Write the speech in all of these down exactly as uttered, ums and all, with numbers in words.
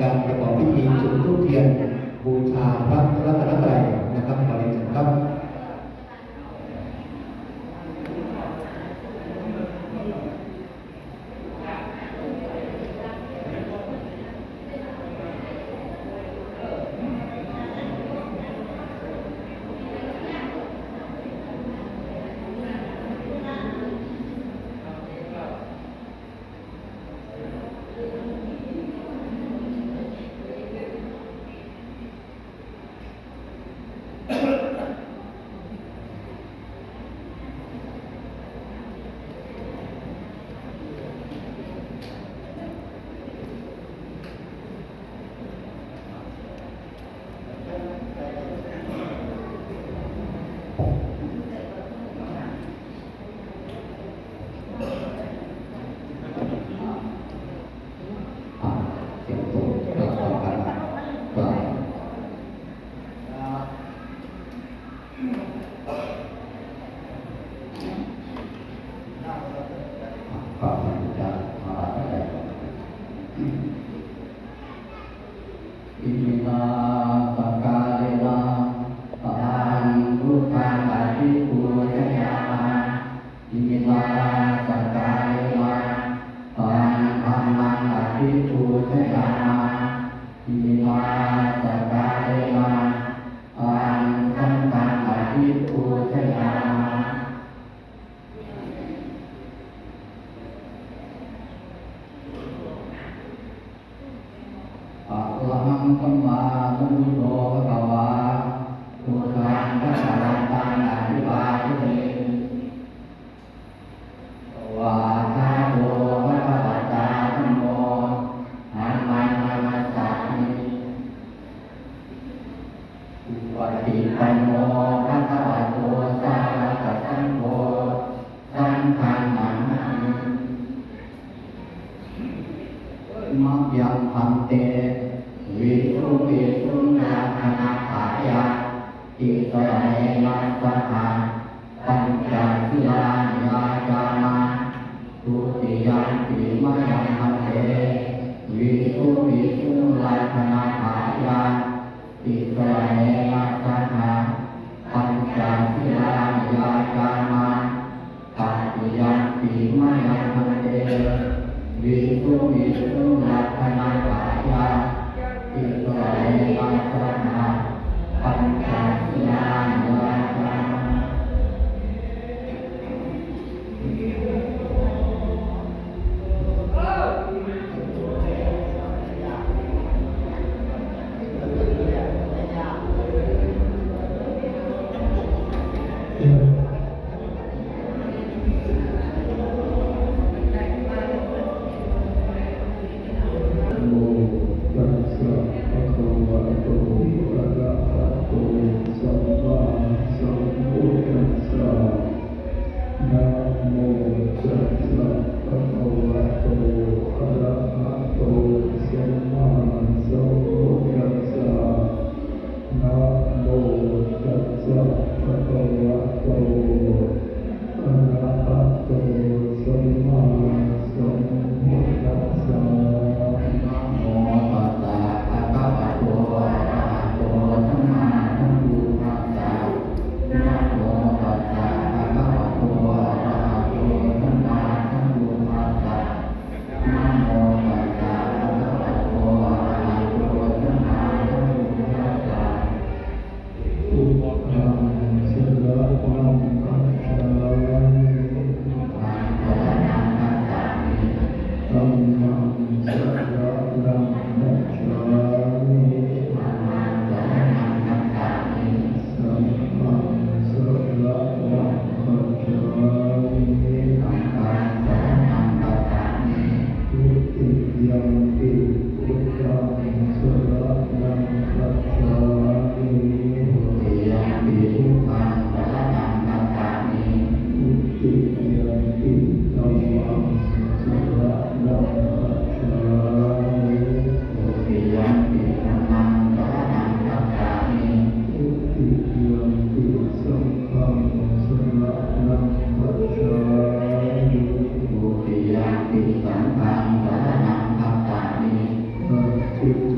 การประกอบพิธีจุดธูปเทียนบูชาพระรัตนตรัยนะครับ ขอเรียนเชิญครับ อ่ะ เตรียมตัว เตรียมตัวกัน ครับ ครับ ครับ Iminā sakkārena taṃ buddhaṃ abhipūjayāma. Iminā sakkārena taṃ dhammaṃ abhipūjayāma. Iminā sakkārena taṃ saṅghaṃ abhipūjayāma. Arahaṃ sammāsambuddho bhagavā, buddhaṃ bhagavantaṃ abhivādemi. Svākkhāto bhagavatā dhammo, dhammaṃ namassāmi. Supaṭipanno bhagavato sāvakasaṅgho, saṅghaṃ namāmi. Mayaṃ bhante visuṃ visuṃ rakkhaṇatthāya tisaraṇena saha pañca sīlāni yācāma. Dutiyampi mayaṃ bhante visuṃ visuṃ rakkhaṇatthāya tisaraṇena saha pañca sīlāni yācāma. Tatiyampi mayaṃ bhante visuṃ visuṃ rakkhaṇatthāya tisaraṇena saha pañca sīlāni yācāma. Namo tassa bhagavato arahato sammāsambuddhassa.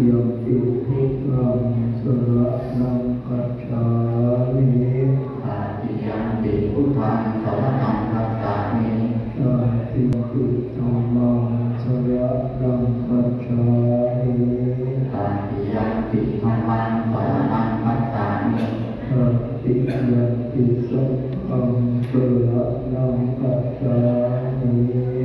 Yampi buddhaṃ saraṇaṃ gacchāmi. Tatiyampi buddhaṃ saraṇaṃ gacchāmi. Tatiyampi dhammaṃ saraṇaṃ gacchāmi. Tatiyampi dhammaṃ saraṇaṃ gacchāmi. Tatiyampi saṅghaṃ saraṇaṃ gacchāmi.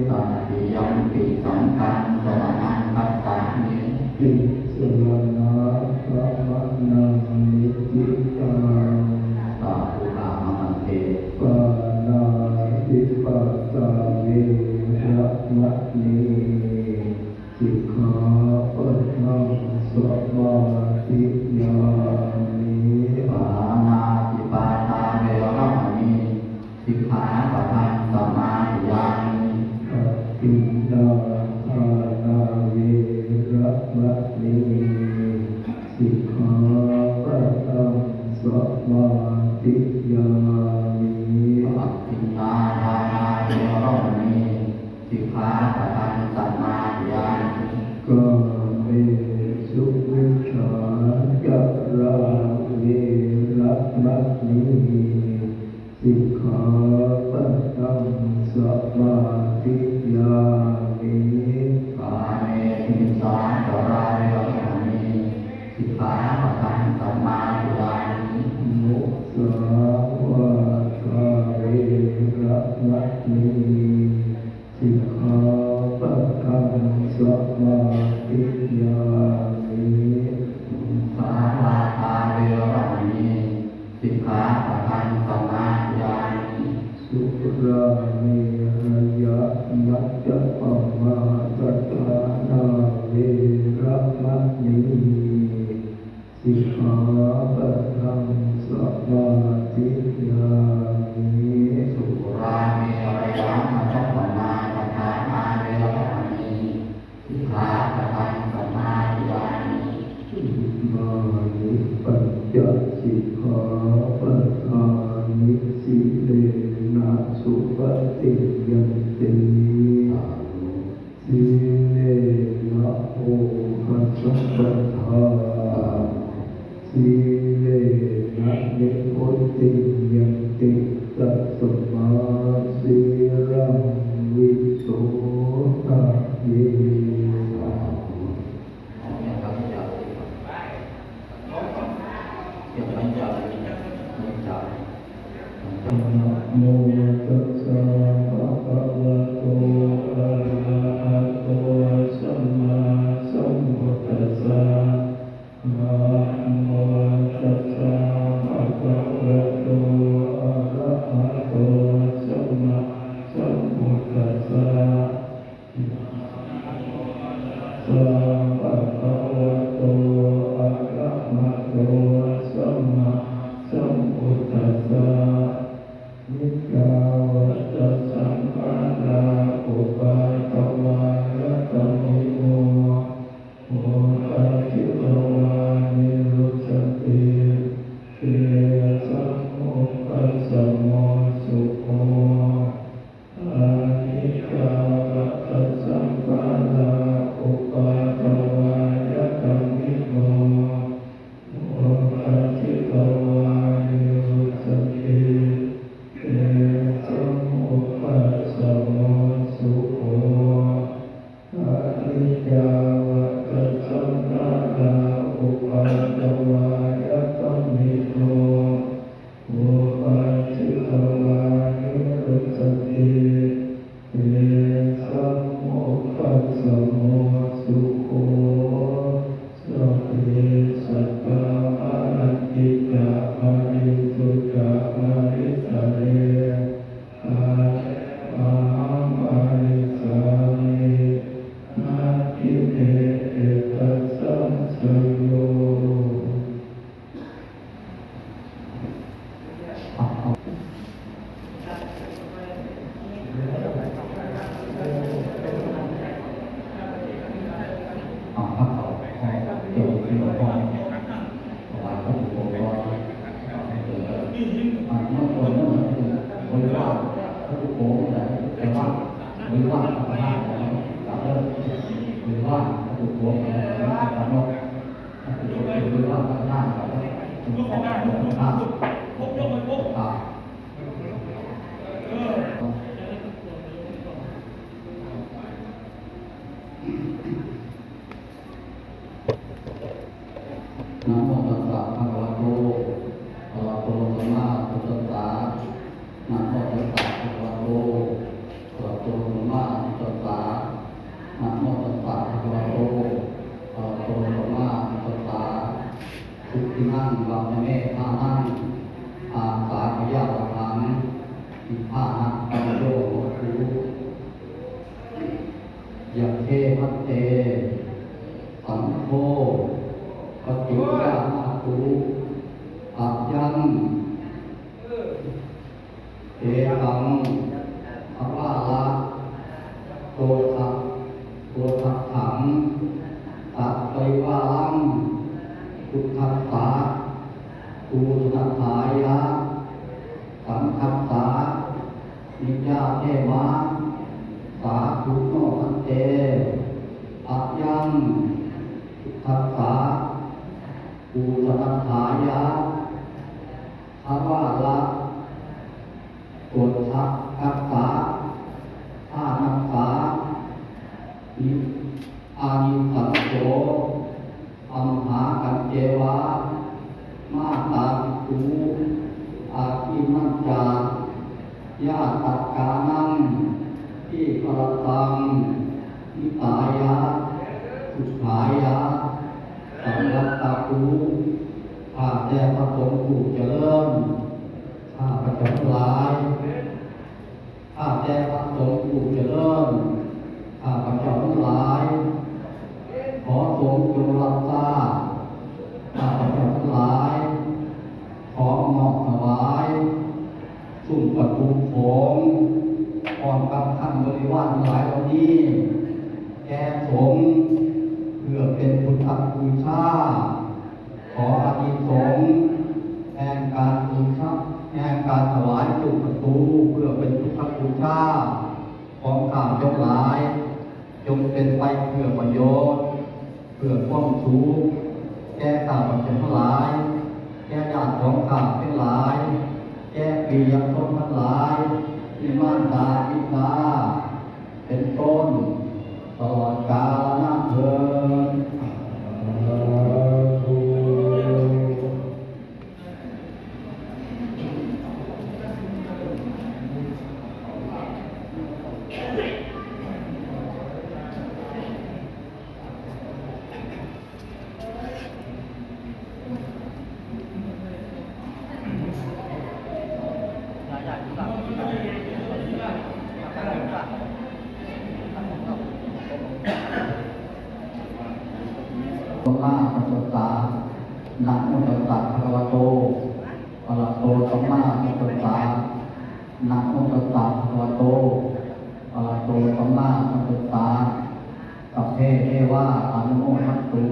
Tatiyampi saṅghaṃ saraṇaṃ gacchāmi. Tisaraṇagamanaṃ niṭṭhitaṃ. Sādhu, āma bhante. Pāṇātipātā veramaṇī sikkhāpadaṃ samādiyāmi. Pāṇātipātā veramaṇī sikkhāpadaṃ samādiyāmi. Adinnādānā veramaṇī sikkhāpadaṃ samādiyāmi. Adinnādānā veramaṇī sikkhāpadaṃ samādiyāmi. Kāmesu micchācārā veramaṇī sikkhāpadaṃ samādiyāmi. Kāmesu micchācārā veramaṇī sikkhāpadaṃ samādiyāmi. Musāvādā veramaṇī sikkhāpadaṃ samādiyāmi. Musāvādā veramaṇī sikkhāpadaṃ samādiyāmi. Surāmerayamajjapamādaṭṭhānā veramaṇī sikkhāpadaṃ samādiyāmi. Surāmerayamajjapamādaṭṭhānā veramaṇī sikkhāpadaṃ samādiyāmi. Imāni pañca sikkhāpadāni. Sīlena sugatiṃ yanti. Sādhu. Sīlena bhogasampadā. Sīlena nibbutiṃ yanti, tasmā sīlaṃ visodhaye. Namo tassa bhagavato arahato sammāsambuddhassa. Namo tassa bhagavato arahato sammāsambuddhassa. Namo tassa bhagavato arahato sammāsambuddhassa. Niccaṃ vata saṅkhārā uppādavayadhammino, uppajjitvā nirujjhanti, tesaṃ vūpasamo sukho. Aniccā vata saṅkhārā uppādavayadhammino, uppajjitvā nirujjhanti, tesaṃ vūpasamo sukho. Aniccā vata saṅkhārā uppādavayadhammino, uppajjitvā nirujjhanti, tesaṃ vūpasamo sukho. Sabbe sattā maranti ca, mariṃsu ca marissare, kāle pahāma marissāmi, natthi me ettha saṃsayo. อ่า พักผ่อน ให้เจริญที่หลวงพ่อ ถวายวัตถุมงคล ให้เจริญ อ่า เมื่อก่อนนั่นคือบริวาร วัตถุโกง แต่ว่าบริวาร พระธาตุ แล้ว บริวาร วัตถุโกง แล้ว แล้ว ยกข้างหน้า ยกข้างหน้า ยกข้างหน้า ยกข้างหน้า Namo tassa bhagavato arahato sammāsambuddhassa. Namo tassa bhagavato arahato sammāsambuddhassa. Namo tassa bhagavato arahato sammāsambuddhassa. Dukkhānaṃ vata me dānaṃ āsakkheyya labhantaṃ. Nibbānaṃ pañño hotu. Yaṃ khe bhante saṅgho paccekānaṃ hotu. Ayaṃ etaṃ dvāraṃ dosas- dosakkhaṃ saparivāraṃ buddhassa pūjanatthāya saṅghassa niyyādema. Sādhu no bhante. Ayaṃ buddhassa pūjanatthāya dvāra- dosakkassa dānassa ni- ānisaṃso amhākañceva mātāpituāgīnañca ñātakānaṃ dīgharattaṃ hitāya sukhāya saṃvattantu. ข้าแต่พระสงฆ์ผู้เจริญ ข้าพระเจ้าทั้งหลาย ข้าแต่พระสงฆ์ผู้เจริญ ข้าพระเจ้าทั้งหลาย ขอสงฆ์จงรับทราบ ข้าพระเจ้าทั้งหลาย ขอมอบถวาย ซุ่มประตูโขง พร้อมกับท่านบริวารทั้งหลายเหล่านี้ แก่สงฆ์ เพื่อเป็นพุทธบูชา ขออานิสงส์แห่งการบูชา แห่งการถวายตุประตู เพื่อเป็นพุทธบูชา ของข้าพเจ้าทั้งหลาย จงเป็นไปเพื่อประโยชน์ เพื่อความสุข แก่ข้าพเจ้าทั้งหลาย แก่ญาติของข้าพเจ้าทั้งหลาย แก่ปิยชนทั้งหลาย มีมารดาบิดา เป็นต้น ตลอดกาลนานเทอญ สาธุ Sammāsambuddhassa. Namo tassa bhagavato arahato sammāsambuddhassa. Namo tassa bhagavato arahato sammāsambuddhassa. Sabbe devānumodantu.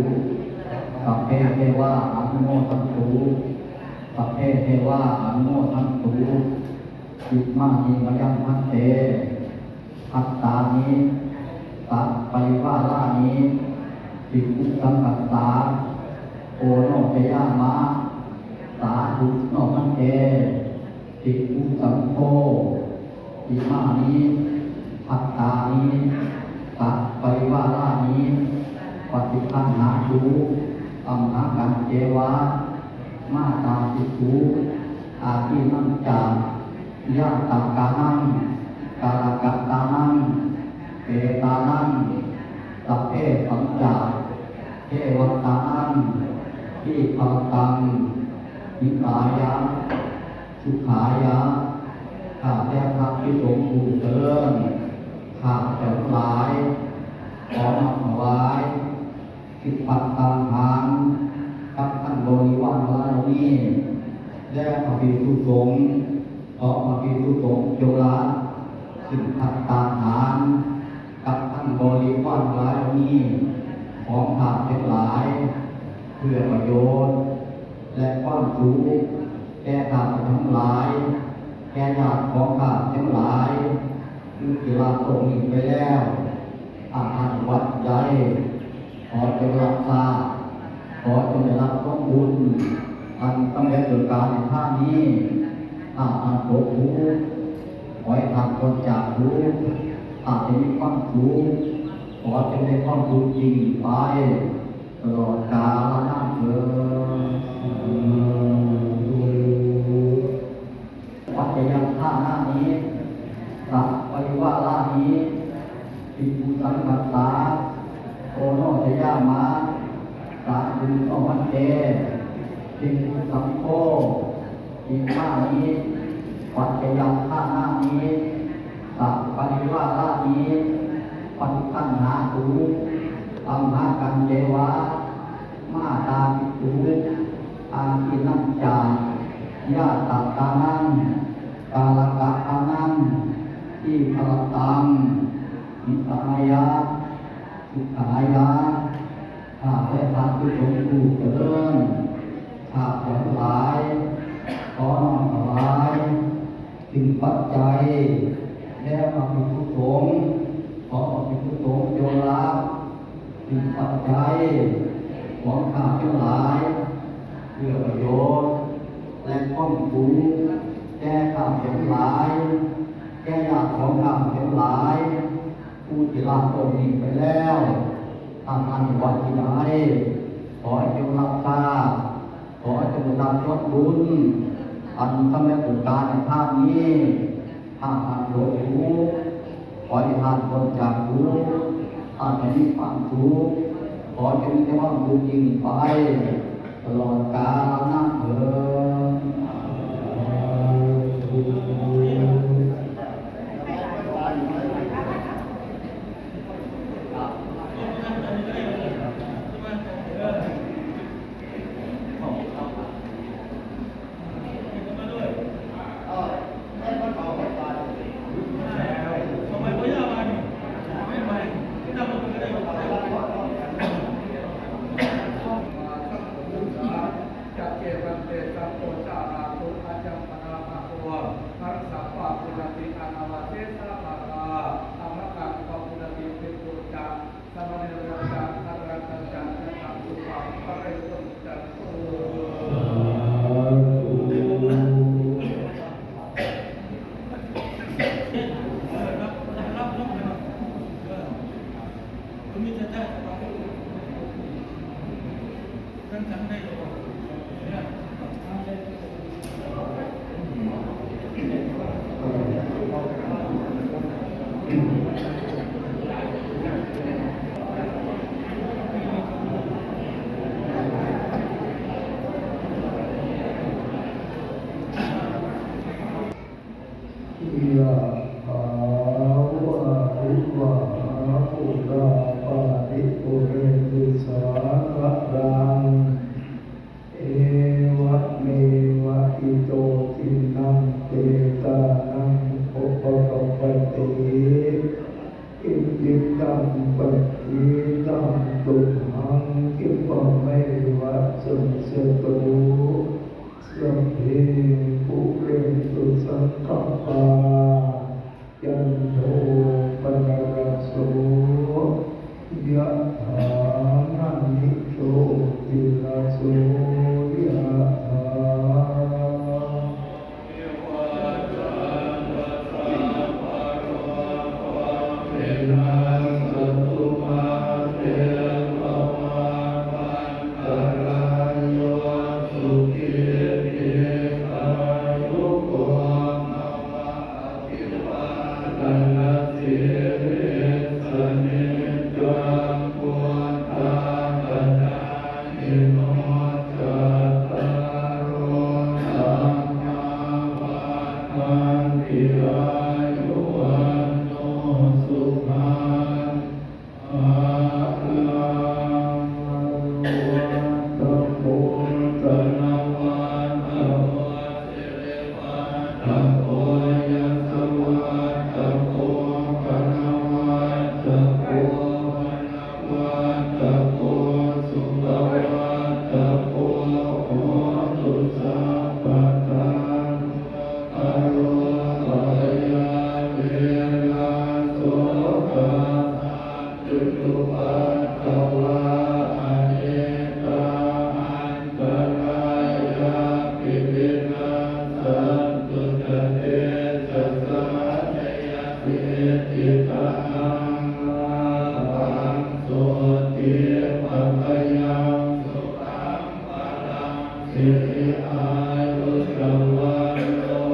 Sabbe devānumodantu. Sabbe devānumodantu. Imāni mayhaṃ bhante bhattāni saparivārāni bhikkhusaṅghassa oṇojayāma. Sādhu no bhante bhikkhusaṅgho imāni bhattāni saparivārāni paṭiggaṇhātu amhākañceva mātāpituāgīnañca ñātakānaṃ kālakatānaṃ petānaṃ sabbesañca devatānaṃ dīgharattaṃ hitāya sukhāya. ข้าแต่พระภิกษุผู้เจริญ ข้าพเจ้าทั้งหลาย ขอน้อมถวาย สิบพัตตาหาร กับท่านบริวารทั้งหลายเหล่านี้ แด่พระภิกษุสงฆ์ ขอพระภิกษุสงฆ์จงรับ สิบพัตตาหาร กับท่านบริวารทั้งหลายเหล่านี้ ของข้าพเจ้าทั้งหลาย เพื่อประโยชน์ และความสุข แก่ข้าพเจ้าทั้งหลาย แก่ญาติของข้าพเจ้าทั้งหลาย ผู้ที่ละโลกนี้ไปแล้ว ถ้าท่านวัดใด ขอจงรับทราบ ขอจงได้รับผลบุญ ท่านสำเร็จโดยการในท่านนี้ ถ้าท่านตกทุกข์ ขอให้ท่านพ้นจากทุกข์ ถ้าจะมีความสุข ขอจงได้ความสุขยิ่งไป ตลอดกาลนานเทอญ Paccayaṃ dānāni saparivārāni bhikkhusaṅghassā oṇojayāma. Sādhu no bhante bhikkhusaṅgho imāni paccayaṃ dānāni saparivārāni paṭiggaṇhātu amhākañceva mātāpituādigañca ñātakānaṃ kālakāhānaṃ dīgharattaṃ hitāya sukhāya. ข้าแต่พระภิกษุผู้เจริญ ข้าพเจ้าทั้งหลาย ขอน้อมถวาย สิ่งปัจจัย แด่พระภิกษุสงฆ์ ขอพระภิกษุสงฆ์จงรับ สิ่งปัจจัย ของข้าพเจ้าทั้งหลาย เพื่อประโยชน์ และความสุข แก่ข้าพเจ้าทั้งหลาย แก่ญาติของข้าพเจ้าทั้งหลาย ผู้ที่ละโลกนี้ไปแล้ว ท่านอันวัดที่ใด ขอจงรับทราบ ขอจงได้รับผลบุญ อันสำเร็จด้วยการในทานนี้ ถ้าท่านตกทุกข์ ขอให้ท่านพ้นจากทุกข์ ท่านจะมีความสุข ขอจงมีแต่ความสุขยิ่งไป ตลอดกาลนานเทอญ Yagghe bhante sabbo carātu ayaṃ bhaṇāma ho, handa papuṇati anavasesā bhātā, amhākaṃ papuṇati bhikkhu ca sāmaṇerañca aññānañca yathā bhūtaṃ paṭiṭṭhāsi. Yathā vārivahā pūrā paripūrenti sāgaraṃ, evameva ito dinnaṃ petānaṃ upakappati. Icchitaṃ patthitaṃ tumhaṃ khippameva samijjhatu, sabbe pūrentu saṅkappā, cando paṇṇaraso yathā, maṇi jotiraso yathā. Bhāgyaṃ sukhaṃ balaṃ siri āyu ca vaṇṇo